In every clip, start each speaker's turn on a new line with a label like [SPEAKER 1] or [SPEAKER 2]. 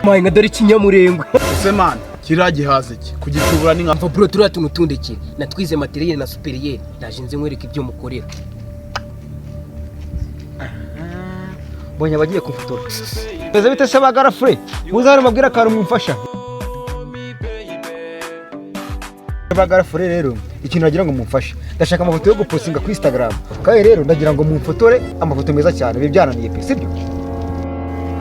[SPEAKER 1] Mayi nka dore ikinyamurengwe.
[SPEAKER 2] Ese man, kiriya gihaza iki kugitubura ni nka
[SPEAKER 1] Mva bro, turiya tuntu tundekere, natwize matériel na supérieur, ndaje nze nkwereke ibyo mukorera.
[SPEAKER 3] Mbonye abagiye kumfotora. Beze bite se bagarafure? Muze hano mbabwire akantu mumfasha. Bagarafure rero, ikintu nagira ngo mumfashe, ndashaka amafoto yo gupostinga kuri Instagram, kandi rero ndagira ngo mumfotore amafoto meza cyane. Ibi byananiye pe, sibyo?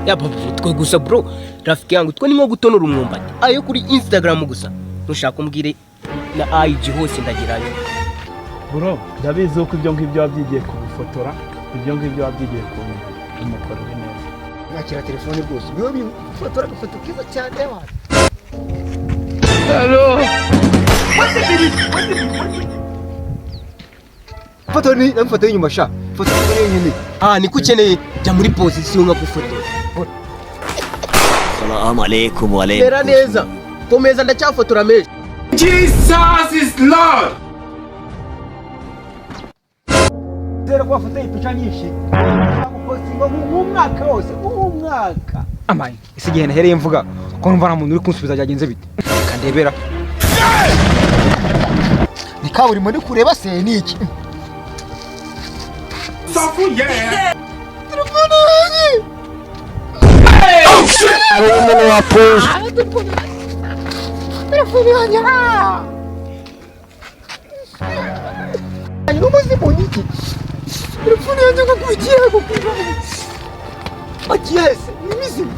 [SPEAKER 1] Ya papa, twe gusa bro, rafiki yangu, twe ni nko gutonora umwumbati. Ayo kuri Instagram gusa ntushaka umbwire, na IG hose ndagerayo.
[SPEAKER 2] Bro, ndabizi ko ibyo ngibyo wabyigiye kugufotora, ibyo ngibyo wabyigiye ku umukorere neza.
[SPEAKER 3] Nakira telefone rwose, niyo bifotora agafoto keza cyane abantu.
[SPEAKER 2] Hello.
[SPEAKER 3] Foto ni foto y'inyuma sha, foto y'inyuma.
[SPEAKER 1] Ah, niko ukeneye, jya muri position nkagufotora.
[SPEAKER 4] Salamu alaikum wa alaikum.
[SPEAKER 1] Mera neza, komeza, ndacyafotora menshi.
[SPEAKER 2] Jesus is Lord.
[SPEAKER 3] Zero ko wafotoye ipica nyinshi gupostinga nk'umwaka wose, nk'umwaka. Amaye ese, igihe nahereye mvuga ko numva nta muntu uri kunsubiza, byagenze bite? Reka ndebera ni kaburimbo ndi kureba se, ni iki? Telefone yanjye!
[SPEAKER 4] Hari umuntu wapfuye.
[SPEAKER 3] Telefone yanjye! Ah! N'umuzimu ni iki? Telefone yanjye ngo kugiye kukuva agiye se, ni imizimu.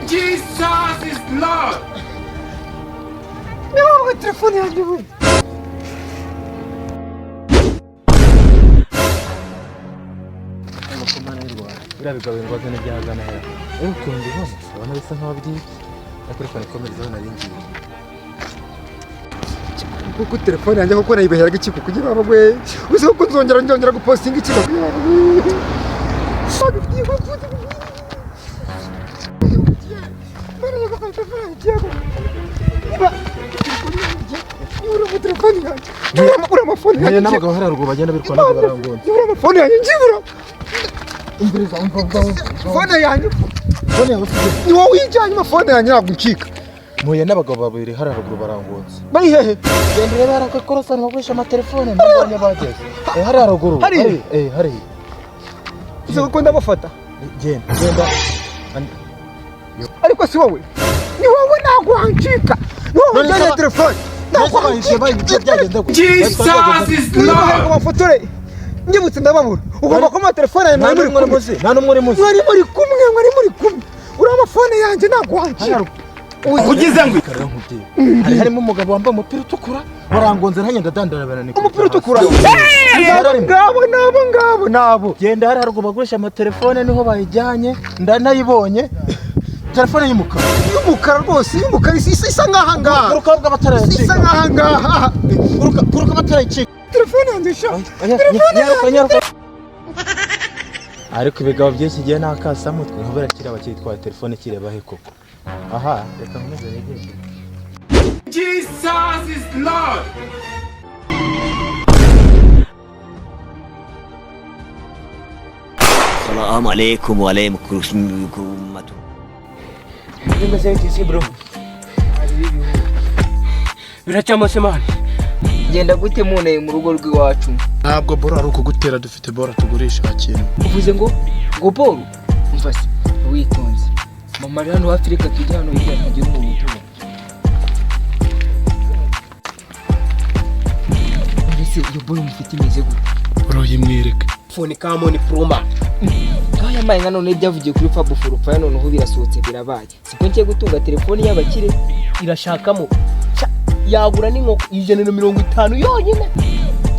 [SPEAKER 2] Jesus is Lord.
[SPEAKER 3] Niba wabonye telefone yanjye ubu.
[SPEAKER 5] Biriya bigabo ingwaze n'ibyahagana hera, ariko ukuntu mbibona ubona bisa nkaho byibye, ariko reka nikomerezeho nari ngiye.
[SPEAKER 3] Kuko telefone yanjye kuko nayibeheraga iki kugira ngo we uzi ko nzongera gupostinga iki kugira ngo telefone
[SPEAKER 5] Mpuye
[SPEAKER 3] yanjye.
[SPEAKER 5] n'abagabo hariya ruguru bagenda birwana ntabwo barangonze.
[SPEAKER 3] Nibura amafone yanjye njibura fone yanjye.
[SPEAKER 5] Fone yawe ufite?
[SPEAKER 3] Ni wowe uyijyanye, amafone yanjye ntabwo ncika.
[SPEAKER 5] Mpuye n'abagabo babiri hariya ruguru barangonze.
[SPEAKER 3] Bari hehe?
[SPEAKER 5] Genda urebe hariya ku ikorosi bagurisha amatelefone, ntabwo bageze. Hariya ruguru.
[SPEAKER 3] Hariya?
[SPEAKER 5] Hariya.
[SPEAKER 3] Uzi ko ndabafata?
[SPEAKER 5] Genda genda.
[SPEAKER 3] Ariko si wowe, ni wowe, ntabwo wancika, ni wowe ujyanye telefone, ntabwo wancika.
[SPEAKER 5] Byagenze gute?
[SPEAKER 2] Jesus is
[SPEAKER 3] Niba
[SPEAKER 2] Lord.
[SPEAKER 3] bafotore njibutse ndababura, ugomba kuba telefone yawe mwari
[SPEAKER 5] Nta
[SPEAKER 3] muri
[SPEAKER 5] n'umwe uri
[SPEAKER 3] kumwe.
[SPEAKER 5] muzi, nta n'umwe uri muzi.
[SPEAKER 3] Mwari muri kumwe, mwari muri kumwe. Uriya amafone yanjye ntabwo wancika.
[SPEAKER 2] Ugize ngo
[SPEAKER 5] Rero nkubwire, hari harimo umugabo wambaye umupira utukura warangonze, nanjye ndadandarabana ni
[SPEAKER 3] Umupira utukura, ngabo ngabo, nabo ngabo nabo.
[SPEAKER 5] Genda hariya ruguru bagurisha amatelefone, niho bayijyanye, ndanayibonye, telefone y'umukara.
[SPEAKER 3] Y'umukara rwose, y'umukara, isa nk'aha ngaha.
[SPEAKER 5] Uruka batarayicika.
[SPEAKER 3] Isa nk'aha ngaha.
[SPEAKER 5] Uruka batarayicika.
[SPEAKER 3] Telefone yanjye sha!
[SPEAKER 5] Nyaruka nyaruka. Ariko ibigabo by'iki gihe ni akasamutwe, nka buriya kiriya bakitwaye telefone kireba he koko? Aha reka nkomeze negere.
[SPEAKER 2] Jesus is Lord.
[SPEAKER 4] Salamu alaikum wa alaikum.
[SPEAKER 1] Bimeze bite se bro? Biracyamo se man?
[SPEAKER 6] Genda gute munaye mu rugo rw'iwacu?
[SPEAKER 2] Ntabwo bro ari ukugutera, dufite bora tugurisha kintu.
[SPEAKER 6] Uvuze ngo boro? Umva se witonze, mama ari hano hafi, reka tujye hano hirya ntagira umuntu utubona. Mbese iyo boro mufite imeze gute?
[SPEAKER 2] Bro, yimwereke.
[SPEAKER 1] Phone kamoni proma.
[SPEAKER 6] Ngaho yamaye nka none byavugiye kuri Fabu Forupaya, noneho birasohotse birabaye, siko ngiye gutunga telefoni y'abakire.
[SPEAKER 1] Irashakamo. Sha, yagura n'inkoko 150 yonyine.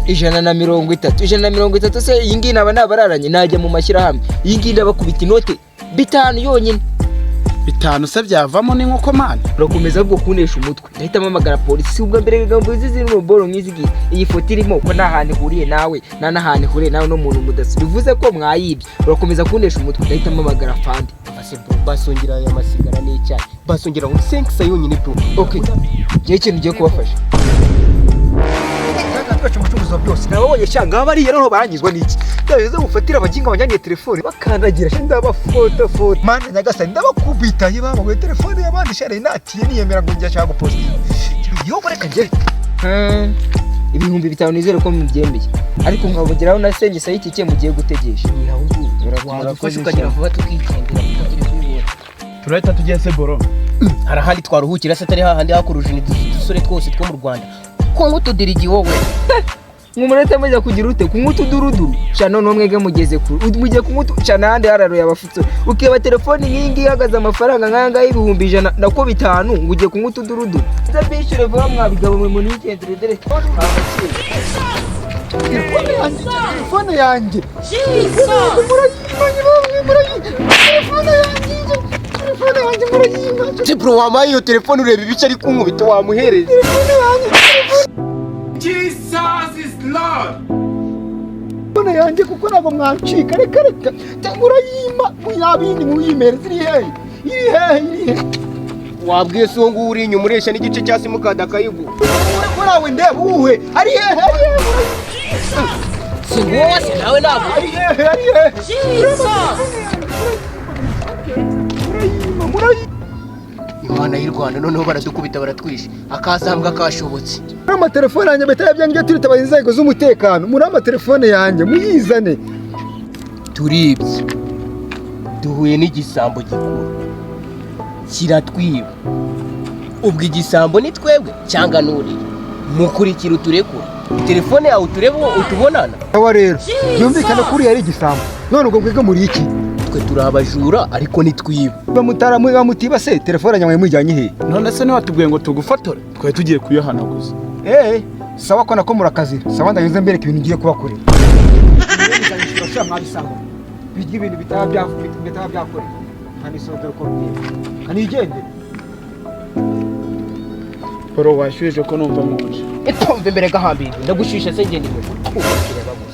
[SPEAKER 6] 130, 130 se? Iyi ngiyi naba nabararanye, najya mu mashyirahamwe, iyi ngiyi ndabakubita inote 5 yonyine.
[SPEAKER 2] 5 se byavamo n'inkoko man?
[SPEAKER 6] Urakomeza ahubwo kunesha umutwe, ndahita mpamagara polisi. Si ubwa mbere ibigambo bizi ziri boro nk'izi ngizi. Iyi foto irimo ko nta hantu ihuriye nawe, nta n'ahantu ihuriye nawe n'umuntu mudasa, bivuze ko mwayibye. Urakomeza kunesha umutwe, ndahita mpamagara fandi.
[SPEAKER 1] Base bro, basongera aya masigara n'icyayi. Basongera ngo 5 yonyine bro.
[SPEAKER 6] Okay, ngewe ikintu ugiye kubafasha.
[SPEAKER 3] Twaca umucuruzi. Ndabicuza byose. Nababonye cyangwa bariya noneho barangizwa n'iki? Ndabiza gufatira abaginga bajyaniye telefone bakandagira sha, ndabafotafota. Mana nyagasani, ndabakubita ye baba, telefone y'abandi share natiye niyemera ngo njya shaka gupostinga yo, reka njye.
[SPEAKER 6] 5000 nizere ko mubyemeye, ariko nkabugeraho na senge sayitike mugiye gutegesha.
[SPEAKER 1] Wadufasha ukagera vuba tukigendera kuko turi kubibona.
[SPEAKER 2] Turahita tugiye se, bro?
[SPEAKER 1] Hari ahandi twaruhukira se atari hahandi hakuruje udusore twose two mu Rwanda ko ngutudirigi wowe?
[SPEAKER 6] Mwumurete mujya kugira ute kunywa utuduruduru sha? Noneho mwege mugeze kure, mugiye kunywa utu sha n'ahandi hararuye abafutso, ukeba telefoni nk'iyi ngiyi ihagaze amafaranga nk'aya ngaya 100,000 nako 5,000, ngo ugiye kunywa utuduruduru. Nze bishyure vuba mwabigabo mwe, munigendere dore abakire.
[SPEAKER 3] Telefone yanjye, telefone yanjye murayimanye bamwe, murayimanye telefone yanjye, telefone yanjye murayimanye.
[SPEAKER 1] Se bro, wampaye iyo telefone ureba ibice ari kunkubita, wamuhereza.
[SPEAKER 3] Telefone yanjye, telefone yanjye, kuko ntabwo mwancika. Reka reka, murayima muyabindi muyimere. Ziri hehe? Iri hehe? Iri hehe?
[SPEAKER 1] Wabwiye se uwo nguwo uri inyuma ureshya n'igice cya simukadi akayiguha.
[SPEAKER 3] Murawe ndeba uwuhe? Ari hehe? Ari hehe?
[SPEAKER 1] Si wowe se nawe ntabwo.
[SPEAKER 3] Ari hehe? Ari hehe? Murayima, murayima.
[SPEAKER 1] Imana y'u Rwanda, noneho baradukubita baratwishe, akazambwa kashobotse.
[SPEAKER 3] Muri amatelefone yanjye bitaba byanjye, turitabaza inzego z'umutekano. Muri amatelefone yanjye muyizane.
[SPEAKER 1] Turibye, duhuye n'igisambo gikuru kiratwiba. Ubwo igisambo ni twebwe cyangwa nuriye mukurikira? Uturekure telefone yawe uturebe uwo utubonana.
[SPEAKER 3] Awa rero byumvikane ko uriya ari igisambo. None ubwo mwebwe muri iki?
[SPEAKER 1] Twe turi abajura ariko ntitwiba.
[SPEAKER 3] Bamutara bamutiba se, telefone yanjye muyijyanye he?
[SPEAKER 2] None se ntiwatubwiye ngo tugufotore? Twari tugiye kuyahanaguza.
[SPEAKER 3] Eh, sawa, ko nako murakazira. Sawa, ndanyuze mbereka ibintu ngiye kubakorera. Mwabisanga bijya ibintu bitaba byakorera nkanisodora uko bigenda kanigendere.
[SPEAKER 2] Bro, washyuhije ko numva nkonje?
[SPEAKER 1] Itumva imbere gahambiriye, ndagushyushya se? Ngenda imbere kubakira bamwe.